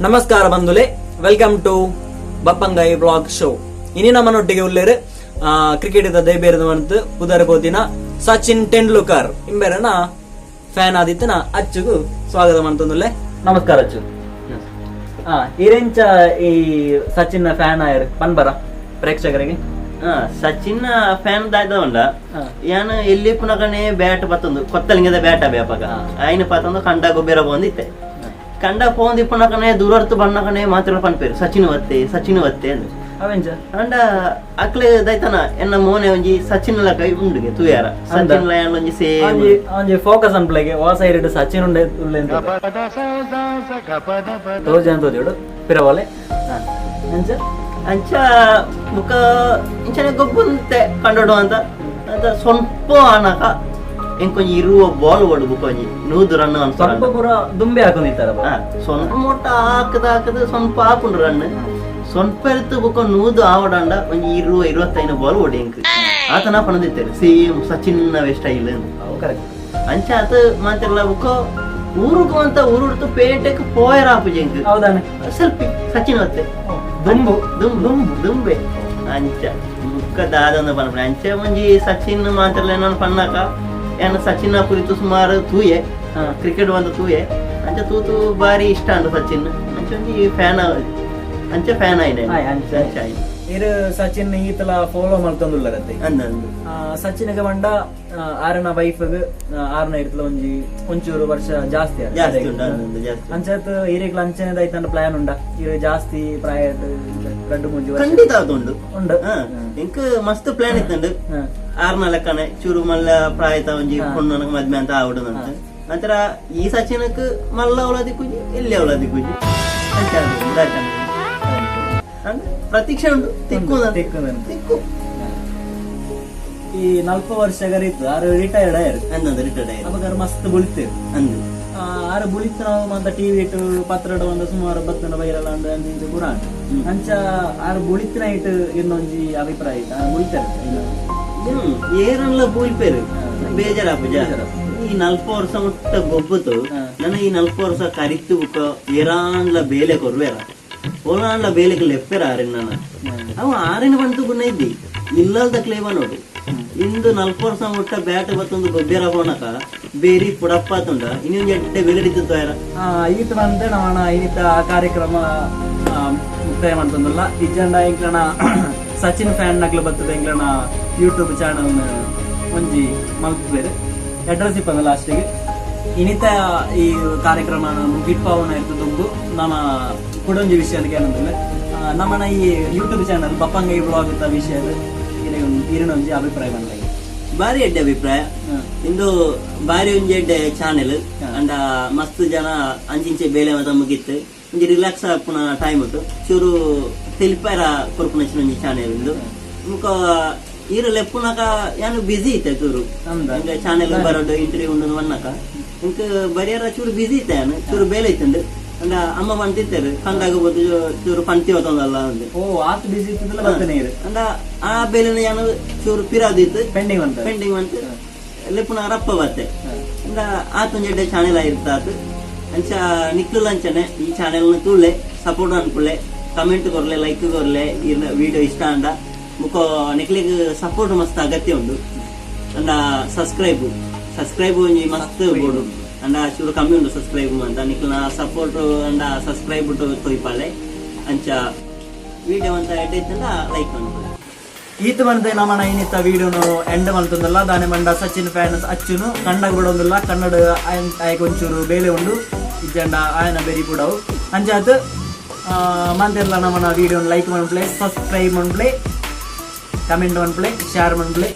ನಮಸ್ಕಾರ ಬಂಧುಲೆ, welcome to Bappangai vlog show. ಇನಿ ನಮ್ಮನೊಟ್ಟಿಗೆ ಉಲ್ಲೇರು cricket ದೈಬೇರದ ಮಂತ್ ಪುದರ್ ಪೋತಿನ ಸಚಿನ್ ತೆಂಡೂಲ್ಕರ್ ಇಂಬೆರನ ಫ್ಯಾನ್ ಆದಿತ್ತನ ಅಚ್ಚುಗು ಸ್ವಾಗತ ಮಂತೊಂದುಲ್ಲೆ. ನಮಸ್ಕಾರ ಅಚ್ಚು. ಇರೆಂಚ ಈ ಸಚಿನ್ ಫ್ಯಾನ್ ಆಯರ್ ಪನ್ಬರ ಪ್ರೇಕ್ಷಕರಿಗೆ? ಸಚಿನ್ ಫ್ಯಾನ್ ದಾದ ಉಂಡ. ಯಾನ್ ಎಲ್ಲಿ ಪುನಕನೆ ಬ್ಯಾಟ್ ಪತ್ತೊಂದು ಕೊತ್ತಲಿಂಗದ ಬ್ಯಾಟ್ ಬ್ಯಾಪಗ ಆಯ್ನ ಪತ್ತೊಂದು ಕಂಡ ಗೊಬ್ಬರ ಬಂದಿತ್ತೆ. ಕಂಡ ಪೋಂದು ಇಪ್ಪುನಕನೆ ದೂರರ್ತು ಬಣ್ಣಕನೆ ಮಾತ್ರ ಪನ್ಪೇರು, ಸಚಿನ್ ವತ್ತೆ, ಸಚಿನ್ ವತ್ತೆ ಅಂದ್. ಅವೆಂಚ? ಅಂಡ ಅಕ್ಲೆ ದೈತನ ಎನ್ನ ಮೋನೆ ಒಂಜಿ ಸಚಿನ್ ಲಕ ಉಂಡುಗೆ ತೂಯಾರ ಸಚಿನ್ ಲ ಯಾನ್ ಒಂಜಿ ಸೇಮ್. ಒಂಜಿ ಒಂಜಿ ಫೋಕಸ್ ಅನ್ಪ್ಲೆಗೆ ವಾ ಸೈಡ್ ಸಚಿನ್ ಉಂಡೆ ಉಲ್ಲೆ ಅಂತ ತೋಜ ತೋಜೋಡು ಪಿರವಾಲೆ ಅಂಚ. ಅಂಚ ಬುಕ್ಕ ಇಂಚನೆ ಗೊಬ್ಬುಂತೆ ಕಂಡೋಡು ಅಂತ ಅಂತ ಸ್ವಲ್ಪ ಆನಕ ಎಂಕೊಂಜಿ ಇರುವ ಬಾಲ್ ಓಡು ಬುಕ್ಕ ಒಂಜಿ 100 ರನ್ ಸ್ವಲ್ಪ ಅನ್ಸೋಣ. ಪೂರ ದುಂಬೆ ಹಾಕೊಂಡಿರ್ತಾರ. ಸ್ವಲ್ಪ ಮೊಟ್ಟ ಹಾಕದ ಹಾಕದ ಸ್ವಲ್ಪ ಹಾಪುಂಡು ರನ್. ಸ್ವಲ್ಪ ಎರ್ತು ಬುಕ್ಕ 100 ಆವಡಂಡ ಒಂಜಿ 20 25 ಬಾಲ್ ಓಡಿ ಎಂಕ್ ಆತನ ಪಣದಿತ್ತೇವೆ ಸೇಮ್ ಸಚಿನ್ ಸ್ಟೈಲ್. ಕರೆಕ್ಟ್. ಅಂಚ ಆತ ಮಾತಿರ್ಲ ಬುಕ್ಕ ಊರುಗು ಅಂತ ಊರುಡ್ತು ಪೇಟೆಗೆ ಪೋಯರ ಆಪುಜಿ ಎಂಕ್. ಹೌದಾನೆ. ಸೆಲ್ಫಿ ಸಚಿನ್ ವತ್ತೆ. ದುಂಬು. ದುಂಬು ದುಂಬು ದುಂಬೆ. ಅಂಚ ಬುಕ್ಕ ದಾದೊಂದು ಪನ್ಪುನೆ ಅಂಚ ಒಂಜಿ ಸಚಿನ್ ಮಾತಿರ್ಲ ನಾನು ಪನ್ನಾಕ ಯಾನ್ ಸಚಿನ್ ಕುರಿತು ಸುಮಾರು ತೂಯೆ. ಕ್ರಿಕೆಟ್ ಬಂದು ತೂಯೆ. ಅಂಚ ತೂತು ಬಾರಿ ಇಷ್ಟ ಅಂಡು ಸಚಿನ್. ಅಂಚ ಒಂಜಿ ಫ್ಯಾನ್, ಅಂಚ ಫ್ಯಾನ್ ಆಯ್ನೆ. ಆಯ್, ಅಂಚ. ಅಂಚ ಆಯ್ನೆ. ಇರು ಸಚಿನ್ ಈತಲ ಫಾಲೋ ಮಲ್ತೊಂದುಲ್ಲರತ್ತೆ. ಅಂದ ಅಂದು. ಸಚಿನ್ಗೆ ಬಂಡ ಆರನ ವೈಫ್ ಆರನ ಇರ್ತಲ ಒಂಜಿ ಒಂಚೂರು ವರ್ಷ ಜಾಸ್ತಿ ಆರ್. ಜಾಸ್ತಿ ಉಂಟು, ಅಂದು ಅಂದು ಜಾಸ್ತಿ. ಅಂಚಾತ್ ಇರೆಗ್ಲ ಅಂಚನೆದ ಐತಂಡ ಪ್ಲಾನ್ ಉಂಡ ಇರು ಜಾಸ್ತಿ ಪ್ರಾಯ ರಡ್ಡು ಮೂಜಿ ವರ್ಷ? ಖಂಡಿತ ಉಂಡು. ಉಂಡು. ಇಂಕ್ ಮಸ್ತ್ ಪ್ಲಾನ್ ಇತ್ತಂಡು. ಆರ್ನ ಲೆಕ್ಕನೆ ಚೂರು ಮಲ್ಲ ಪ್ರಾಯತ ಒಂಜಿ ಪೊಣ್ಣು ಮದ್ಮೆ ಅಂತ ಆವಡು ಅಂತ. ನಂತರ ಈ ಸಚಿನಕ್ ಮಲ್ಲ ಅವಳದಿ ಕುಜಿ ಎಲ್ಲಿ ಅವಳದಿ ಕುಜಿ ಅಂಚ ಆದು, ದಾಚ. ಅಂದ್ ಪ್ರತೀಕ್ಷೆ ಉಂಡು ತಿಕ್ಕು ಅಂತ. ತಿಕ್ಕು ಅಂತ. ತಿಕ್ಕು. ಈ 40 ವರ್ಷ ಇತ್ತು ಆರು ರಿಟೈರ್ಡ್ ಆಯರು. ಅಂದಂದು ರಿಟೈರ್ಡ್ ಆಯ್ತು. ಅವಾಗ ಮಸ್ತ್ ಬುಳಿತೇವೆ. ಅಂದು. ಆರು ಬುಳಿತ ನಾವು ಮಂತ ಟಿವಿ ಇಟ್ಟು ಪತ್ರಡ್ ಒಂದು ಸುಮಾರು ಬತ್ತನ ಬೈರಲ್ಲ ಅಂದ ಅಂಚ ಇಂಚ ಪೂರ ಆಂಡ್. ಅಂಚ ಆರು ಬುಳಿತಿನ ಇಟ್ಟು ಇನ್ನೊಂಜಿ ಅಭಿಪ್ರಾಯ ಇತ್ತು ಆರು ಬುಳಿತಾರೆ. ಏರನ್ಲ ಬೂಲ್ಪೇರು ಬೇಜಾರಾಪುಜ. ಈ 40 ವರ್ಷ ಮುಟ್ಟ ಗೊಬ್ಬುತು. ನನ್ನ ಈ 40 ವರ್ಷ ಕರಿತು ಬುಕ್ಕ ಏರಾನ್ಲ ಬೇಲೆ ಕೊರ್ವೇರ ಓಲಾನ್ಲ ಬೇಲೆಗೆ ಲೆಪ್ಪೆರ ಆರಿನ ನನ್ನ ಅವ ಆರಿನ ಬಂತು ಗುಣ ಇದ್ದಿ ಇಲ್ಲಲ್ದ ಕ್ಲೇಮ ನೋಡು. ಇಂದು 40 ವರ್ಷ ಮುಟ್ಟ ಬ್ಯಾಟ್ ಬತ್ತೊಂದು ಗೊಬ್ಬರ ಹೋನಕ ಬೇರಿ ಪುಡಪ್ಪ ತುಂಡ ಇನ್ನೊಂದು ಎಡ್ಡೆ ಬೆಲೆ ಇತ್ತು ತೋಯರ. ಈತ ಬಂದೆ ನಮ್ಮಣ್ಣ ಈತ ಕಾರ್ಯಕ್ರಮ ಮುಕ್ತಾಯ ಮಾಡ್ತಂದಲ್ಲ ಇಜ್ಜಂಡ ಎಂಕ್ಲನ ಸಚಿನ್ ಫ್ಯಾನ್ ನಕ್ಲು ಬರ್ತದೆ ಎಂಕ್ಲನ ಯೂಟ್ಯೂಬ್ ಚಾನಲ್ ಒಂಜಿ ಮಲ್ಪುವೆರ್ ಅಡ್ರೆಸ್ ಇಪ್ಪಂದ ಲಾಸ್ಟಿಗೆ. ಇನಿತ ಈ ಕಾರ್ಯಕ್ರಮ ಮುಗಿಪ್ಪಾವನ ಇತ್ತು ದುಂಬು ನಮ್ಮ ಕುಡೊಂಜಿ ವಿಷಯ ಏನಂದ್ರೆ ನಮ್ಮನ ಈ ಯೂಟ್ಯೂಬ್ ಚಾನಲ್ ಬಪ್ಪಂಗೈ ಬ್ಲಾಗ್ ಇತ್ತ ವಿಷಯದ ಇರಿನೊಂಜಿ ಅಭಿಪ್ರಾಯ ಬಂದ. ಬಾರಿ ಎಡ್ಡೆ ಅಭಿಪ್ರಾಯ. ಇಂದು ಬಾರಿ ಒಂಜಿ ಎಡ್ಡೆ ಚಾನೆಲ್ ಅಂಡ ಮಸ್ತ್ ಜನ ಅಂಚಿಂಚೆ ಬೇಲೆ ಮಾತ ಮುಗಿತ್ತು ಒಂಜಿ ರಿಲ್ಯಾಕ್ಸ್ ಆಪುನ ಟೈಮ್ ಉಂಟು ಚೂರು ತೆಲಿಪಾರ ಕೊರ್ಪುನ ಒಂಜಿ ಚಾನೆಲ್ ಇಂದು. ಮುಕ ಈರ ಲೆಪ್ಪುನಕ ಯಾನು ಬಿಸಿ ಇತ್ತೆ ಚೂರು. ಅಂದ. ಇಂಕ ಚಾನೆಲ್ ಬರೋಡು ಇಂಟರ್ವ್ಯೂ ಉಂಡು ವನ್ನಕ ಇಂಕ ಬರಿಯರ ಚೂರು ಬಿಸಿ ಇತ್ತೆ ಯಾನು ಚೂರು ಬೇಲೆ ಇತ್ತುಂಡು. ಅಂಡ ಅಮ್ಮ ಪಂತಿತ್ತಾರೆ ಕಂಡಾಗ ಬೋದು ಚೂರು ಪಂತಿ ಹೋತಂದಲ್ಲ ಅಂದು. ಓ ಆತ್ ಬಿಸಿ ಇತ್ತದಲ್ಲ ಬರ್ತೇನೆ ಇರು. ಅಂಡ ಆ ಬೇಲೆನ ಯಾನು ಚೂರು ಪಿರಾದಿತ್ತು. ಪೆಂಡಿಂಗ್ ಅಂತ. ಪೆಂಡಿಂಗ್ ಬಂತು ಲೆಪ್ಪುನ ರಪ್ಪ ಬತ್ತೆ. ಅಂಡ ಆತೊಂಜಿ ಎಡ್ಡೆ ಚಾನೆಲ್ ಆಗಿರ್ತಾತು. ಅಂಚ ನಿಕ್ಲು ಅಂಚನೆ ಈ ಚಾನೆಲ್ ನ ತೂಲೆ ಸಪೋರ್ಟ್ ಅನ್ಪುಲೆ, ಕಮೆಂಟ್ ಕೊರ್ಲೆ, ಲೈಕ್ ಕೊರ್ಲೆ. ಈ ವಿಡಿಯೋ ಇಷ್ಟ ಅಂಡ ಮುಖ ನಿಕ್ಲಿಗ್ ಸಪೋರ್ಟ್ ಮಸ್ತ್ ಅಗತ್ಯ ಉಂಡು. ಅಂಡ ಸಬ್ಸ್ಕ್ರೈಬ್ ಸಬ್ಸ್ಕ್ರೈಬ್ ಒಂಜಿ ಮಸ್ತ್ ಬೋಡು. ಅಂಡ ಚೂರು ಕಮ್ಮಿ ಉಂಡು ಸಬ್ಸ್ಕ್ರೈಬ್ ಅಂತ. ನಿಕ್ಲಿನ ಸಪೋರ್ಟ್ ಅಂಡ ಸಬ್ಸ್ಕ್ರೈಬ್ ತೊಯ್ಪಾಲೆ. ಅಂಚ ವಿಡಿಯೋ ಅಂತ ಎಡ್ಡೆ ಇತ್ತಂಡ ಲೈಕ್ ಅನ್ಪುಲೆ. ಈತ ಬಂದೆ ನಮ್ಮನ ಇನ್ನಿತ್ತ ವಿಡಿಯೋನು ಎಂಡ್ ಮಲ್ತೊಂದಲ್ಲ ದಾನೆ ಮಂಡ ಸಚಿನ್ ಫ್ಯಾನ್ ಅಚ್ಚುನು ಕಂಡಗ್ ಬಿಡೊಂದಿಲ್ಲ ಕನ್ನಡ ಆಯಕ್ ಒಂಚೂರು ಬೇಲೆ ಉಂಡು ಇಜ್ಜಂಡ ಆಯನ ಬೆರಿ ಪುಡವು. ಅಂಚಾತ್ ಮಂತೆರ್ಲ ನಮ್ಮನ ವಿಡಿಯೋನ ಲೈಕ್ ಮನ್ಪ್ಲೆ, ಸಬ್ಸ್ಕ್ರೈಬ್ ಮನ್ಪ್ಲೆ, ಕಮೆಂಟ್ ಮನ್ಪ್ಲೆ, ಶೇರ್ ಮನ್ಪ್ಲೆ.